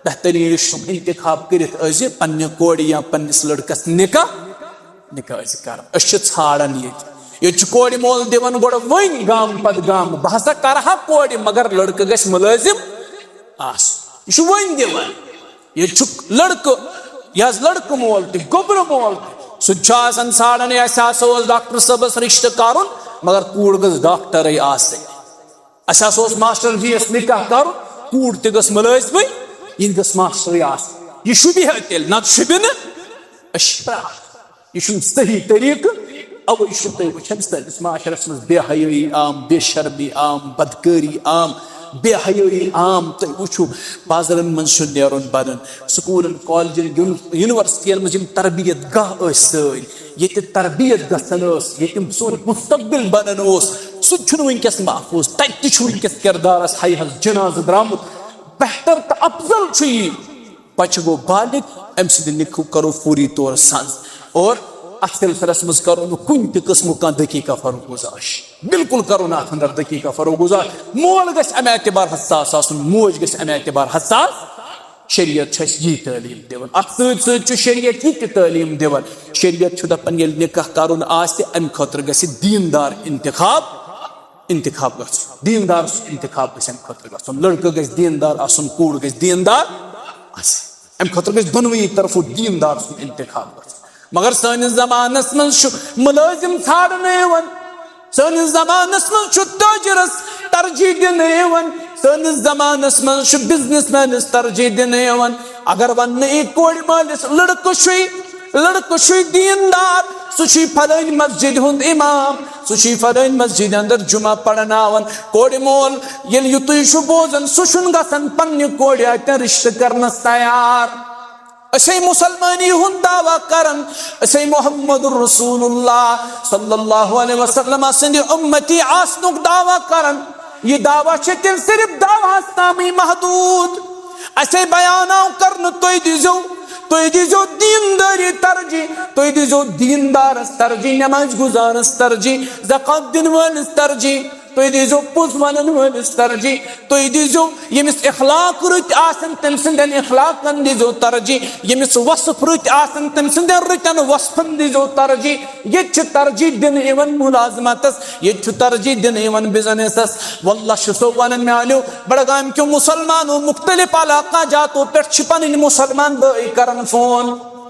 بہتریٖن رِشتُک انتخاب کٔرِتھ ٲسۍ زِ پننہِ کورِ یا پننِس لڑکس نِکاح، نِکاح ٲسۍ زِ کران۔ أسۍ چھِ ژھانڈان ییٚتہِ، ییٚتہِ چھُ کورِ مول دِوان گۄڈٕ وۄنۍ گامہٕ پتہٕ گامہٕ، بہٕ ہسا کرٕ ہا کورِ، مگر لڑکہٕ گژھِ مُلٲزِم آسُن۔ یہِ چھُ وۄنۍ دِوان۔ ییٚتہِ چھُ لڑکہٕ، یہِ حظ لڑکہٕ مول تہِ، گوٚبرٕ مول تہِ۔ سُہ تہِ چھُ آسان ژھانڈان، ہے، اَسہِ ہسا اوس ڈاکٹر صٲبَس رِشتہٕ کَرُن، مگر کوٗر گٔژھ ڈاکٹرٕے آسٕنۍ۔ اَسہِ ہسا اوس ماسٹر جی یَس نِکاح کَرُن، کوٗر تہِ گٔژھ مُلٲزمٕے، یہِ تہِ گٔژھ ماسٹرٕے آسٕنۍ۔ یہِ شوٗبہِ ہا تیٚلہِ، نَتہٕ شوٗبہِ نہٕ۔ أسۍ چھِ پرٛاران۔ یہِ چھُنہٕ صحیح طریٖقہٕ۔ اَوَے چھُو تُہۍ وٕچھان، سٲنِس معاشرَس منٛز بے حیٲیی عام، بے شرمی عام، بدکٲری عام۔ بے حیٲیی عام۔ تُہۍ وٕچھِو، بازرن منٛز چھُ نیرُن بنان، سکوٗلن، کالجن، یوٗنی-، یونیورسٹین منٛز یِم تربیت گاہ ٲسۍ سٲنۍ، ییٚتہِ تربیت گژھان ٲس، ییٚتہِ سون مستقبل بنان اوس، سُہ تہِ چھُنہٕ وٕنکیٚس محفوظ۔ تَتہِ تہِ چھُ وٕنکیٚس کردارس ہاے حظ جنازٕ درٛامُت۔ بہتر تہٕ افضل چھُ یی، بچہِ گوٚو بالغ، أمۍ سٕنٛدِ نِکہٕ کرو فوری طور سنٛز، اور اتھ سلسلس منٛز کرو نہٕ کُنہِ تہِ قٕسمُک کانٛہہ دقیقہ فرق گزارش، بالکل کرو نہٕ اتھ اندر دقیقہ فرق گزارش۔ مول گژھِ امہِ اعتبار حساس آسُن، موج گژھِ امہِ اعتبار حساس۔ شریعت چھُ اسہِ یی تعلیٖم دِوان، اتھ سۭتۍ سۭتۍ چھُ شریعت یہِ تہِ تعلیٖم دِوان۔ شریعت چھُ دپان، ییٚلہِ نکاح کرُن آسہِ، امہِ خٲطرٕ گژھِ دیٖندار انتخاب، انتخاب گژھُن، دیٖندار سُنٛد انتخاب گژھِ امہِ خٲطرٕ گژھُن۔ لڑکہٕ گژھِ دیٖندار آسُن، کوٗر گژھِ دیٖندار آسٕنۍ۔ امہِ خٲطرٕ گژھِ دۄنوٕنی طرفو دیٖندار سُنٛد انتخاب گژھُن۔ مگر سٲنِس زمانس منٛز چھُ مُلٲزِم ژھانٛڈنہٕ یِوان، سٲنِس زمانس منٛز چھُ تٲجرس ترجیح دِنہٕ یِوان، سٲنِس زمانس منٛز چھُ بزنس مینس ترجیح دِنہٕ یِوان۔ اگر وننہٕ یی کورِ مٲلِس، لڑکہٕ چھُے، لڑکہٕ چھُے دیٖندار، سُہ چھُے فلٲنۍ مسجد ہُنٛد امام، سُہ چھُے فلٲنۍ مسجد اندر جمعہ پرناوان۔ کورِ مول ییٚلہِ یُتُے چھُ بوزان، سُہ چھُنہٕ گژھان پننہِ کورِ اتٮ۪ن رشتہٕ کرنس تیار۔ أسۍ ہے مُسلمٲنی ہُنٛد دعویٰ کران، أسۍ ہے محمد رسول اللہ صلی اللہ علیہ وسلم سٕنٛدِ اُمتی آسنُک دعویٰ کران۔ یہِ دعویٰ چھِ تیٚلہِ صرف دعواہس تامٕے محدوٗد۔ اَسہِ ہے بیان آو کرنہٕ، تُہۍ دیٖزیو، تُہۍ دیٖزیو دیٖندٲری ترجیح، تُہۍ دیٖزیو دیٖندارس ترجیح، نماز گُزارس ترجیح، زکوٰۃ دِنہٕ وٲلِس ترجیح، تُہۍ دیٖزیو پوٚز ونن وٲلِس ترجیح، تُہۍ دیٖزیو ییٚمِس اخلاق رٕتۍ آسن، تٔمۍ سٕنٛدٮ۪ن اخلاقن دیٖزیو ترجیح، ییٚمِس وصف رٕتۍ آسن، تٔمۍ سٕنٛدٮ۪ن رٕتٮ۪ن وصفن دیٖزیو ترجیح۔ ییٚتہِ چھِ ترجیح دِنہٕ یِوان مُلازمتس، ییٚتہِ چھُ ترجیح دِنہٕ یِوان بزنسس۔ واللہ چھُسو ونان میانیو بڈگامہِ کیو مُسلمانو، مُختلف علاقہ جاتو پٮ۪ٹھ چھِ پنٕنۍ مُسلمان بٲے کران فون،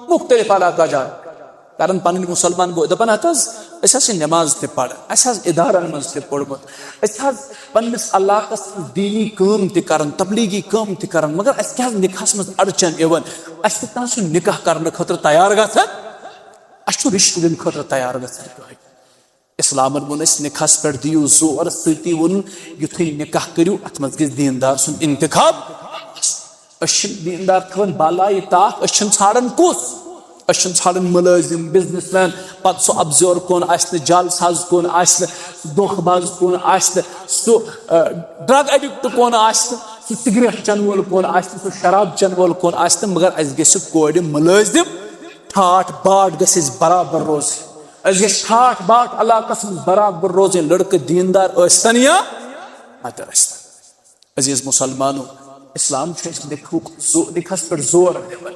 مُختلف علاقہ جات۔ کران پنٕنۍ مُسلمان بٲے، دپان، ہتہٕ حظ، أسۍ حظ چھِ نماز تہِ پران، اسہِ حظ ادارن منٛز تہِ پوٚرمُت، أسۍ حظ پننِس علاقس منٛز دیٖنی کٲم تہِ کران، تبلیغی کٲم تہِ کران، مگر اسہِ کیٛاہ حظ نکاحس منٛز اڑچن یِوان؟ اسہِ چھُ کانٛہہ سُہ نکاح کرنہٕ خٲطرٕ تیار گژھان، اسہِ چھُ رشتہٕ دِنہٕ خٲطرٕ تیار گژھان کٕہٕنۍ۔ اسلامن ووٚن اسہِ، نکاحس پٮ۪ٹھ دِیِو زور، سۭتی ووٚنُن، یُتھُے نکاح کٔرِو، اتھ منٛز گژھِ دیٖندار سُنٛد انتخاب۔ أسۍ چھِنہٕ دیٖندار تھاوان بالایہِ طاق، أسۍ چھِنہٕ ژھانڈان کُس؟ أسۍ چھِنہٕ ژھانڈان مُلٲزِم، بزنس مین، پتہٕ سُہ ابزور کُن آسہِ نہٕ، جعل ساز کُن آسہِ نہٕ، سُہ دھوکہٕ باز کُن آسہِ نہٕ، سُہ، آ، ڈرگ ایڈکٹ کُن آسہِ نہٕ، سُہ سگریٹ چٮ۪ن وول کُن آسہِ نہٕ، سُہ شراب چٮ۪ن وول کُن آسہِ نہٕ، مگر اسہِ گژھِ کورِ مُلٲزِم، ٹھاٹھ باٹھ گژھِ اسہِ برابر روزٕنۍ۔ اسہِ گژھِ ٹھاٹھ باٹھ علاقس منٛز برابر روزٕنۍ، لڑکہٕ دیٖندار ٲسۍتن یا مت ٲسۍتن۔ عزیز مُسلمانو، اسلام چھُ اسہِ نکاحُک زو-، نکاحس پٮ۪ٹھ زور دِوان۔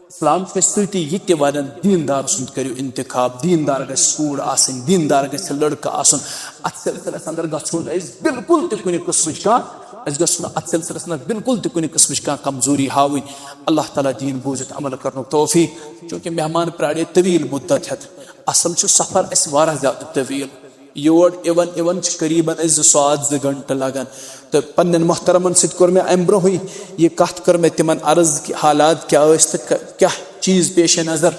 اسلام چھُ اسہِ سۭتی یہِ تہِ ونان، دیٖندار سُنٛد کٔرِو انتخاب، دیٖندار گژھِ کوٗر آسٕنۍ، دیٖندار گژھِ لڑکہٕ آسُن۔ اتھ سلسلس اندر گژھو نہٕ أسۍ بالکل تہِ کُنہِ قٕسمٕچ کانٛہہ، أسۍ گژھو نہٕ اتھ سلسلس اندر بالکل تہِ کُنہِ قٕسمٕچ کانٛہہ کمزوری ہاوٕنۍ۔ اللہ تعالیٰ دیٖن بوٗزِتھ عمل کرنُک توفیق، چونکہ مہمان پرٛارے طویل مدت ہٮ۪تھ۔ اصل چھُ سفر اسہِ واریاہ زیادٕ طویل، یور یِوان یِوان چھِ قریباً اسہِ زٕ ساعت، زٕ گھنٹہٕ لگان۔ تہٕ پننٮ۪ن محترمن سۭتۍ کوٚر مےٚ امہِ برونٛہٕے یہِ کتھ، کٔر مےٚ تِمن عرض کہِ حالات کیٛاہ ٲسۍ تہٕ ک-، کیٛاہ چیٖز پیش نظر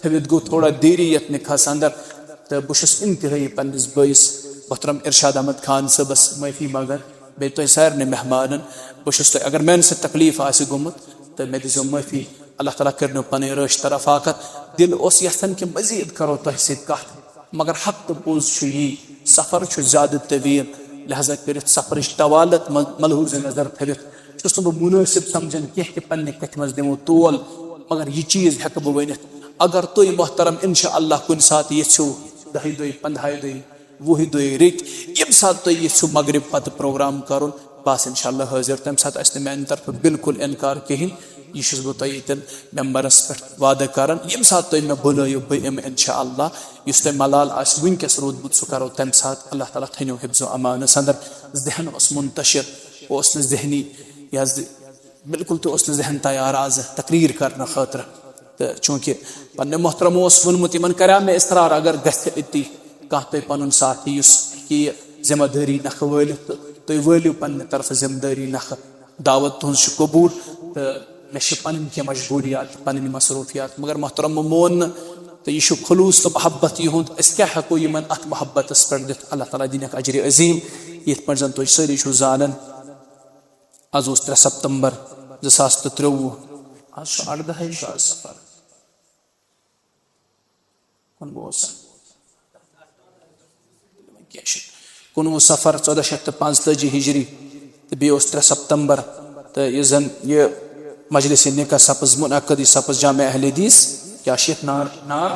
تھٲوِتھ گوٚو تھوڑا دیری یتھ نکاحس اندر۔ تہٕ بہٕ چھُس انتہٲیی پننِس بٲیِس محترم ارشاد احمد خان صٲبس معٲفی منگان، بیٚیہِ تۄہہِ سارنٕے مہمانن۔ بہٕ چھُس تۄہہِ، اگر میانہِ سۭتۍ تکلیف آسہِ گوٚمُت، تہٕ مےٚ دِژیو معٲفی۔ اللہ تعالیٰ کٔرِنو پنٕنۍ رٲچھ طرفاقت۔ دِل اوس یژھان کہِ مزید کرو تۄہہِ سۭتۍ کتھ، مگر حق تہٕ پوٚز چھُ یی، سفر چھُ زیادٕ طویل، لہذا کٔرِتھ سفرٕچ طوالت م-، ملحوظ نظر تھٲوِتھ چھُس نہٕ بہٕ منٲسب سمجھان کینٛہہ کہِ پننہِ کتھِ منٛز دِمو تول، مگر یہِ چیٖز ہٮ۪کہٕ بہٕ ؤنِتھ، اگر تُہۍ محترم انشاء اللہ کُنہِ ساتہٕ یژھِو دَہہِ دۄہہِ، پنٛدہاے دۄہہِ، وُہہِ دۄہہِ، رٔتۍ، ییٚمہِ ساتہٕ تُہۍ یژھِو مغرب پتہٕ پروگرام کرُن، بہٕ آسہٕ انشاء اللہ حٲضِر، تمہِ ساتہٕ آسہِ نہٕ میانہِ طرفہٕ بالکل انکار کہیٖنۍ۔ یہِ چھُس بہٕ تۄہہِ ییٚتٮ۪ن ممبرس پٮ۪ٹھ وعدٕ کران، ییٚمہِ ساتہٕ تُہۍ مےٚ بُلٲیِو، بہٕ یِمہٕ انشاء اللہ۔ یُس تۄہہِ ملال آسہِ وٕنکیٚس روٗدمُت، سُہ کرو تمہِ ساتہٕ۔ اللہ تعالیٰ تھٲینو حفظ و امانس اندر۔ ذہن اوس منتشر، اوس نہٕ ذہنی، یہِ حظ، بالکل تہِ اوس نہٕ ذہن تیار آز تقریر کرنہٕ خٲطرٕ۔ تہٕ چونکہ پننہِ محترم اوس ووٚنمُت، یِمن کریٛاو مےٚ اصرار، اگر گژھِ أتی کانٛہہ تۄہہِ پنُن ساتھی یُس ہیٚکہِ یہِ ذمہ دٲری نکھٕ وٲلِتھ، تہٕ تُہۍ وٲلِو پننہِ طرفہٕ ذمہ دٲری نکھٕ۔ دعوت تُہنٛز چھِ قبوٗل، تہٕ مےٚ چھِ پنٕنۍ کینٛہہ مجبوٗریات، پنٕنۍ مصروٗفیات، مگر محترم مون نہٕ۔ تہٕ یہِ چھُ خلوٗص تہٕ محبت یِہُنٛد، أسۍ کیٛاہ ہٮ۪کو یِمن اتھ محبتس پٮ۪ٹھ دِتھ؟ اللہ تعالیٰ دِنکھ اجرِ عظیٖم۔ یِتھ پٲٹھۍ زن تُہۍ سٲری چھِو زانان، از اوس ترٛےٚ ستمبر زٕ ساس تہٕ ترٛۆوُہ۔ از چھُ اَرداہ سفر۔ کُنوُہ اوس۔ کینٛہہ چھُنہٕ۔ کُنوُہ سفر ژۄداہ شیٚتھ تہٕ پانٛژتٲجی ہجری، تہٕ بیٚیہِ اوس ترٛےٚ ستمبر۔ تہٕ یُس زن یہِ مجلس نکاح سپٕز منعقد، یہِ سپٕز جامع اہل حدیث، کیٛاہ چھِ یتھ نار، نار،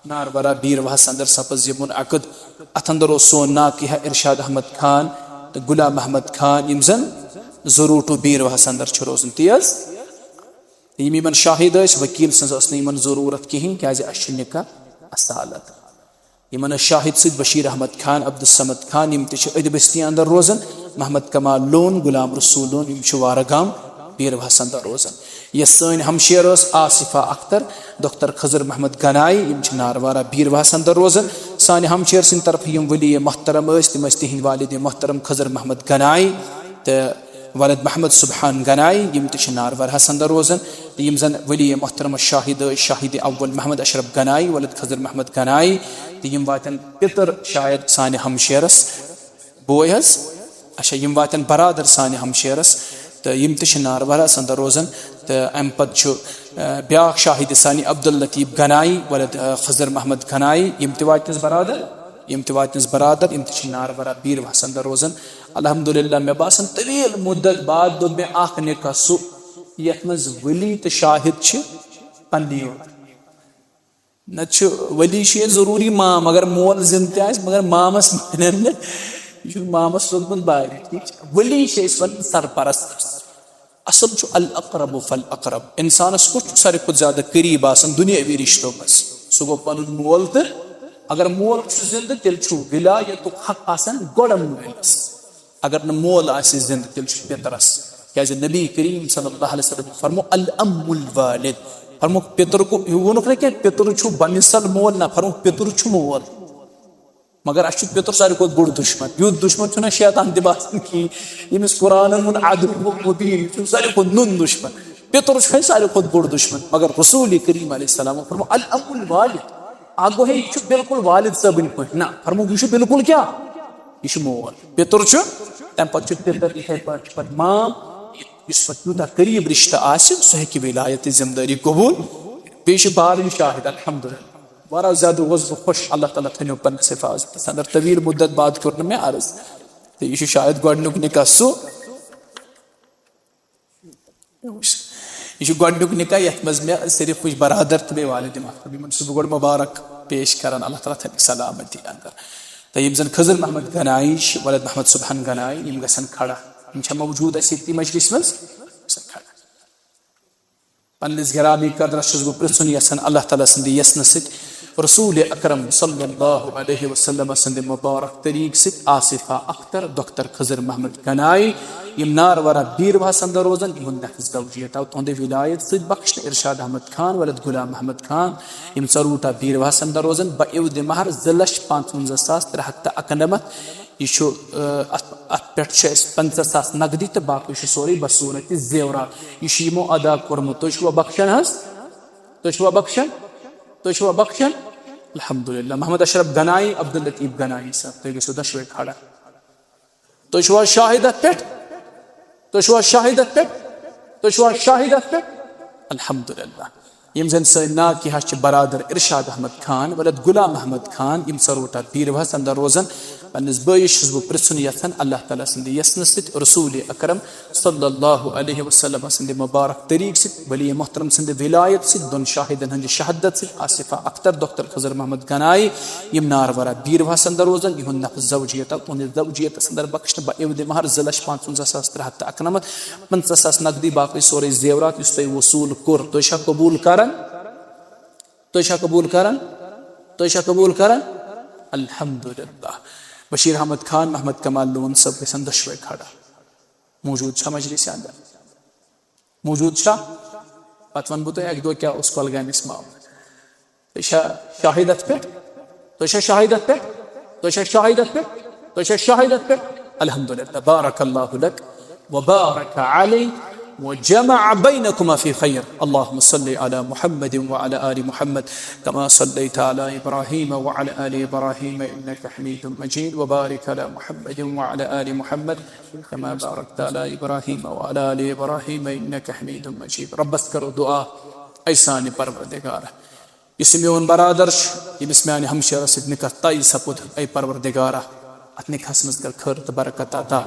نارورہ بیٖر واہس اندر سپٕز یہِ منعقد۔ اتھ اندر اوس سون ناکحہ ارشاد احمد خان تہٕ غلام محمد خان، یِم زن زروٗٹو بیٖر واہس اندر چھِ روزان۔ تی حظ؟ یِم یِمن شاہد ٲسۍ، وکیل سٕنٛز ٲس نہٕ یِمن ضروٗرت کِہیٖنۍ، کیٛازِ اَسہِ چھُ نکاح اصالت۔ یِمن ٲسۍ شاہد سۭتۍ بشیر احمد خان، عبدالصمد خان، یِم تہِ چھِ أتھۍ بستی اندر روزان، محمد کمال لون، غلام رسول لون، یِم چھِ وارہ گام بیٖر واہس اندر روزان۔ یۄس سٲنۍ ہمشیر ٲس آصفہ اختر، دختر خضر محمد گنائی، یِم چھِ ناروارہ بیٖر واہس اندر روزان۔ سانہِ ہمشیر سٕنٛدِ طرفہٕ یِم ولی محترم ٲسۍ، تِم ٲسۍ تِہنٛدۍ والد محترم خضر محمد گنائی تہٕ ولد محمد سبحان گنائی، یِم تہِ چھِ ناروارہس اندر روزان۔ تہٕ یِم زن ولی محترم شاہد ٲسۍ، شاہد اول محمد اشرف گنائی، ولد خضر محمد گنائی، تہٕ یِم واتن پِتر شاید سانہِ ہمشیرس، بوے حظ، اچھا، یِم واتن برادر سانہِ ہمشیرس، تہٕ یِم تہِ چھِ ناروارہس اندر روزان۔ تہٕ امہِ پتہٕ چھُ، آ، بیاکھ شاہد ثانی عبداللطیف گنائی، ولد، آ، خضر محمد گنائی، یِم تہِ واتنس برادر، یِم تہِ واتنس برادر، یِم تہِ چھِ ناروارہ بیٖر واہس اندر روزان۔ الحمدللہ، مےٚ باسان طویل مدت بعد دوٚپ مےٚ اکھ نکاح سُہ، یتھ منٛز ولی تہٕ شاہد چھِ پننی یوت۔ نتہٕ چھُ ولی چھُ ییٚتہِ ضروٗری مام، اگر مول زِندٕ تہِ آسہِ، مگر مامس مانن نہٕ، یہِ چھُنہٕ مامس روٚٹمُت باقٕے، ٹھیٖک چھا؟ ولی چھِ أسۍ ونان سرپرست۔ اصل چھُ الاقرب فالاقرب، انسانس کُس چھُ ساروی کھۄتہٕ زیادٕ قریب آسان دُنیٲوی رشتو منٛز؟ سُہ گوٚو پنُن مول، تہٕ اگر مول چھُ زِندٕ، تیٚلہِ چھُ ولایتُک حق آسان گۄڈن وٲلِس۔ اگر نہٕ مول آسہِ زِندٕ، تیٚلہِ چھُ پِترس۔ کیازِ نبی کریم صلی اللہ علیہ وسلم فرمو، "الام الوالد"۔ فرموکھ، پِتر کو، یہِ ووٚنُکھ نہٕ کینٛہہ، پِتر چھُ بمثل مول، نہ، فرموکھ، پِتر چھُ مول۔ مگر اَسہِ چھُ پِتر ساروی کھۄتہٕ بوٚڑ دُشمن۔ یُتھ دُشمن چھُنہٕ شیطان تہِ باسان کِہیٖنۍ، ییٚمِس قرآنن ووٚن، "عدو مبین"، یہِ چھُ ساروی کھۄتہٕ نوٚن دُشمن۔ پِتر چھُ اَسہِ ساروی کھۄتہٕ بوٚڑ دُشمن۔ مگر رسول کریم علیہ السلام فرمو، "الام الوالد"۔ اکھ گوٚو ہے، یہِ چھُ بالکل والد صٲبٕنۍ پٲٹھۍ۔ نہ، فرموکھ، یہِ چھُ بالکل کیٛاہ؟ یہِ چھُ مول۔ پِتُر چھُ، تَمہِ پَتہٕ چھُ پِتُر، یِتھَے پٲٹھۍ چھُ پَتہٕ مام، یُس پَتہٕ یوٗتاہ قریٖب رِشتہٕ آسہِ، سُہ ہیٚکہِ وِلایت تہٕ ذِمہٕ دٲری قبوٗل۔ بیٚیہِ چھِ بارٕنۍ شاہِد، الحمدللہ۔ واریاہ زیادٕ گوس بہٕ خۄش، اللہ تعالیٰ تھٲینو پنٛنِس حِفاظتَس اندر۔ طویل مُدت بعد کوٚر نہٕ مےٚ عرض۔ تہٕ یہِ چھُ شاید گۄڈٕنیُک نِکاح سُہ، یہِ چھُ گۄڈٕنیُک نِکاح، یَتھ منٛز مےٚ صرف وٕچھ برادر تہٕ بیٚیہِ والد محترم، یِمن چھُس بہٕ گۄڈٕ مُبارک پیش کران، اللہ تعالیٰ تھٲینَکھ سلامتی اندر۔ تہٕ یِم زَن خضر محمد گنایی چھِ، ولد محمد سبحان گنایی، یِم گژھن کھڑا۔ یِم چھا موجود اَسہِ ییٚتہِ مجلس منٛز؟ گژھن کھڑا۔ پننِس گرامی قدرس چھُس بہٕ پرژھُن یژھان اللہ تعالیٰ سٕنٛدِ یژھنہٕ سۭتۍ، رسول اکرم صلی اللہ علیہ وسلم سٕنٛدِ مبارک طریقہٕ سۭتۍ آصفہ اختر، دختر خضر محمد گنایی، یِم نارورہ بیٖر واہس اندر روزان، یِہُنٛد نفس زوجیت آو تُہنٛدِ ولایت سۭتۍ بخشنہٕ۔ ارشاد احمد خان ولد غلام محمد خان، یِم ژروٗٹا بیٖر واہس اندر روزان، بہ عوضِ مہر زٕ لچھ پانٛژونزہ ساس ترٛےٚ ہتھ تہٕ اکنمتھ۔ یہِ چھُ، آ، اتھ، اتھ پٮ۪ٹھ چھُ اَسہِ پنٛژاہ ساس نقدی تہٕ باقٕے چھُ سورُے بصوٗرتِ زیورات۔ یہِ چھُ یِمو ادا کوٚرمُت۔ تُہۍ چھِوا بخشان حظ؟ تُہۍ چھِوا بخشان؟ تُہۍ چھِوا بخشان؟ الحمدللہ۔ محمد اشرف گنایی، عبداللطیف گنایی صٲب، تُہۍ گٔژھِو دۄشوے کھڑا۔ تُہۍ چھِوا شاہد اتھ پٮ۪ٹھ؟ تُہۍ چھِوا شاہد اتھ پٮ۪ٹھ؟ تُہۍ چھِوا شاہد اتھ پٮ۪ٹھ؟ الحمدللہ۔ یِم زن سٲنۍ ناکحہ چھِ برادر ارشاد احمد خان ولد غلام احمد خان، یِم ژروٗٹا بیٖر واہس اندر روزان۔ پننِس بٲیِس چھُس بہٕ پرژھُن یژھان اللہ تعالیٰ سٕنٛدِ یژھنہٕ سۭتۍ، رسول اکرم صلی اللہ علیہ وسلم سٕنٛدِ مبارک طریقہٕ سۭتۍ، ولی محترم سٕنٛدِ ولایت سۭتۍ، دۄن شاہدن ہٕنٛدِ شہادت سۭتۍ، آصفہ اختر، دختر خضر محمد گنایی، یِم نارورہ بیٖر واہس اندر روزان، یِہُنٛد نفس زوجیت آو تُہنٛدِس زوجیتس اندر بخشنہٕ بہ عوضِ مہر زٕ لچھ پانٛژونزہ ساس ترٛےٚ ہتھ تہٕ اکنمتھ، پنٛژاہ ساس نقدی، باقٕے سورُے زیورات یُس تۄہہِ وصوٗل کوٚر، تُہۍ چھا قبوٗل کران؟ تُہۍ چھا قبوٗل کران؟ تُہۍ چھا قبوٗل کران؟ الحمدللہ۔ بشیر احمد خان، محمد کمال لون صٲب گژھن دۄشوے کھڑا۔ موجود چھا مجلس اندر؟ موجود چھا؟ پتہٕ ونہٕ بہٕ تۄہہِ اکہِ دۄہ کیٛاہ اوس کۄلگامِس معاملہٕ۔ تُہۍ چھا شاہد اتھ پٮ۪ٹھ؟ تُہۍ چھا شاہد اتھ پٮ۪ٹھ؟ تُہۍ چھا شاہد اتھ پٮ۪ٹھ؟ تُہۍ چھا شاہد اتھ پٮ۪ٹھ؟ الحمدللہ، بارک اللہ لک و بارک علیک۔ وجمع بينكما في خير. اللهم صل على محمد وعلى آل محمد كما صليت على إبراهيم وعلى آل إبراهيم إنك حميد مجيد، وبارك على محمد وعلى آل محمد كما باركت على إبراهيم وعلى آل إبراهيم إنك حميد مجيد. رۄبس کرو دعا، اے سانہِ پروردگارا، یُس یہِ میون برادر چھُ، ییٚمِس میانہِ ہمشیرس سۭتۍ نکاح طے سپُد، اے پروردگارا، اتھ نکاحس منٛز کر خٲر تہٕ برکت عطا۔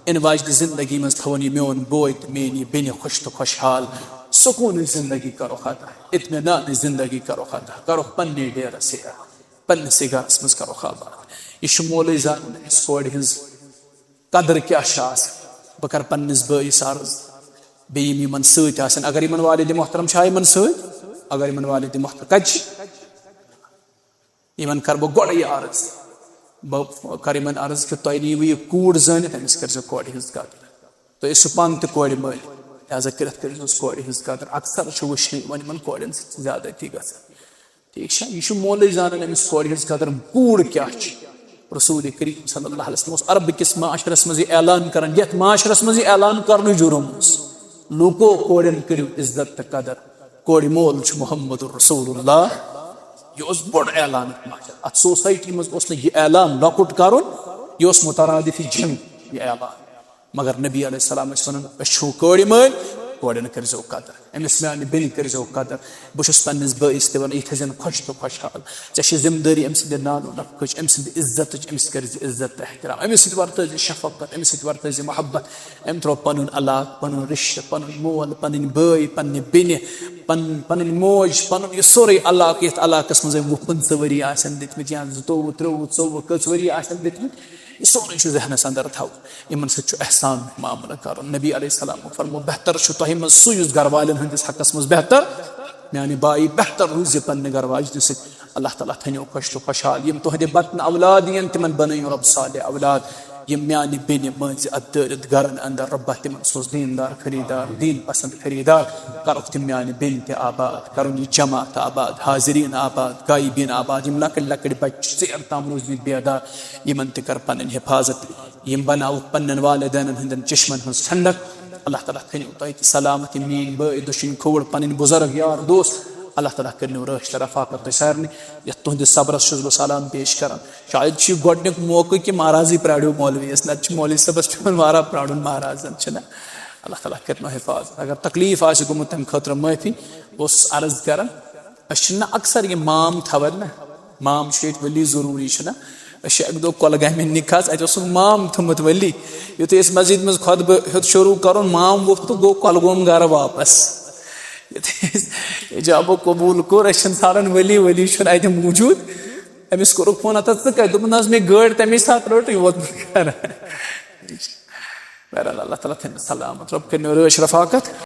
ان واجنہِ زندگی منٛز تھاوُن یہِ میون بوے تہٕ میٲنۍ یہِ بیٚنہِ خۄش تہٕ خۄشحال۔ سکوٗنٕچ زندگی کرو عطا، اطمینانٕچ زندگی کرو عطا، کرو پننہِ ڈیرس ہیٚر، پننِسٕے گرس منٛز کرو آباد۔ یہِ چھُ مولٕے زانان أمِس کورِ ہٕنٛز قدر کیٛاہ چھِ آسان۔ بہٕ کرٕ پننِس بٲیِس عرض، بیٚیہِ یِم یِمن سۭتۍ آسن، اگر یِمن والد محترم چھا یِمن سۭتۍ، اگر یِمن والد محترم کتہِ چھِ، یِمن کرٕ بہٕ گۄڈٕ یہِ عرض۔ بہٕ کرٕ یِمن عرض کہِ تۄہہِ نِیِو یہِ کوٗر زٲنِتھ، أمِس کٔرزیٚو کورِ ہٕنٛز قدر۔ تُہۍ ٲسِو پانہٕ تہِ کورِ مٲلۍ، لہذا کٔرِتھ کٔرزیٚوس کورِ ہٕنٛز قدر۔ اکثر چھُ وٕچھنہٕ یِوان یِمن کورٮ۪ن سۭتۍ زیادتی گژھان۔ ٹھیک چھا؟ یہِ چھُ مولٕے زانان أمِس کورِ ہٕنٛز قدر، کوٗر کیٛاہ چھِ۔ رسول کریم صلی اللہ علیہ وسلم اوس عرب کِس معاشرس منٛز یہِ اعلان کران، یتھ معاشرس منٛز یہِ اعلان کرنُک جرم اوس۔ لوٗکو، کورٮ۪ن کٔرِو عزت تہٕ قدر، کورِ مول چھُ محمد رسول اللہ۔ یہِ اوس بوٚڑ اعلان اتھ معاشرس، اتھ سوسایٹی منٛز اوس نہٕ یہِ اعلان لۄکُٹ کرُن، یہِ اوس مترادف جنگ یہِ اعلان۔ مگر نبی علیہ السلام ٲسۍ ونان، أسۍ چھِو کورِ مٲلۍ، کورٮ۪ن کٔرزیو قدر، أمِس میانہِ بیٚنہِ کٔرزیو قدر۔ بہٕ چھُس پننِس بٲیِس تہِ ونان، یہِ تھٲیزٮ۪ن خۄش تہٕ خۄشحال۔ ژےٚ چھِ ذمہٕ دٲری أمۍ سٕنٛدِ نانو نفقٕچ، أمۍ سٕنٛدِ عزتٕچ، أمِس کٔرزِ عزت تہٕ احترام، أمِس سۭتۍ ورتٲوزِ شفقت، أمِس سۭتۍ ورتٲوزِ محبت۔ أمۍ ترٛوو پنُن علاقہٕ، پنُن رشتہٕ، پنُن مول، پنٕنۍ بٲے، پننہِ بیٚنہِ، پن-، پنٕنۍ موج، پنُن یہِ سورُے علاقہٕ، یتھ علاقس منٛز أمۍ وُہ پٕنٛژٕہ ؤری آسن دِتمٕتۍ یا زٕتووُہ، ترٛووُہ، ژوٚوُہ، کٔژ ؤری آسن دِتمٕتۍ، یہِ سورُے چھُ ذہنس اندر تھاوُن۔ یِمن سۭتۍ چھُ احسان معاملہٕ کرُن۔ نبی علیہ السلام فرمو، بہتر چھُ تۄہہِ منٛز سُہ یُس گرٕ والٮ۪ن ہٕنٛدِس حقس منٛز بہتر، میانہِ بایہِ، بہتر روٗزِ پننہِ گرٕ واجنہِ سۭتۍ۔ اللہ تعالیٰ تھٲینو خۄش تہٕ خۄشحال۔ یِم تُہنٛدِ بدن اولاد یِن، تِمن بنٲیِو رب صالح اولاد۔ یِم میانہِ بیٚنہِ مٲنزِ اتھ دٲرِتھ گرن اندر، رۄبا تِمن سوز دیندار خریدار، دین پسند خریدار۔ کرُکھ تِم میانہِ بیٚنہِ تہِ آباد، کرُن یہِ جماعت آباد، حاضرین آباد، غائبین آباد۔ یِم لۄکٕٹۍ لۄکٕٹۍ بچہِ چھِ ژیر تام روٗزمٕتۍ بیدار، یِمن تہِ کر پنٕنۍ حفاظت۔ یِم بناوُکھ پننٮ۪ن والدینن ہٕنٛدٮ۪ن چشمن ہٕنٛز ٹھنڈک۔ اللہ تعالیٰ تھٲینو تۄہہِ تہِ سلامت، یِم میٲنۍ بٲے، دۄشوٕنۍ کھووُر، پنٕنۍ بُزرگ، یار، دوست۔ اللہ تعالیٰ کٔرنو رٲچھ تہٕ رفاقت تۄہہِ سارنٕے۔ یتھ تُہنٛدِس صبرس چھُس بہٕ سلام پیش کران۔ شاید چھُ یہِ گۄڈنیُک موقعہٕ کہِ مہرازٕے پرٛاریو مولویَس، نتہٕ چھُ مولوی صٲبس پٮ۪وان واریاہ پرٛارُن مہرازن، چھُنہ؟ اللہ تعالیٰ کٔرنو حفاظت۔ اگر تکلیف آسہِ گوٚمُت، تمہِ خٲطرٕ معٲفی۔ بہٕ اوسُس عرض کران، أسۍ چھِنہٕ اکثر یہِ مام تھاوان نہ، مام چھُ ییٚتہِ ولی ضروٗری، چھُنہ؟ أسۍ چھِ اَکہِ دۄہ کۄلگامہِ نِکاحس، اَتہِ اوسُکھ مام تھوٚمُت ولی۔ یُتھُے أسۍ مسجد منٛز خطبہٕ ہیوٚت شروٗع کَرُن، مام ووٚتھ تہٕ گوٚو کۄلگوم گَرٕ واپس۔ یُتھُے أسۍ اِجابو قبوٗل کوٚر، أسۍ چھِنہٕ ژھانٛڈان ولی، ولی چھُنہٕ اَتہِ موٗجوٗد۔ أمِس کوٚرُکھ فون، "ہتا ژٕ کَتہِ؟" دوٚپُن، "نہ حظ، مےٚ گٲڑۍ تَمے ساتہٕ رٔٹ، یہِ ووت بہٕ گَرٕ۔" بہرحال، اللہ تعالیٰ تھٲینو سلامت، رۄب کٔرنو رٲچھ رفاقت۔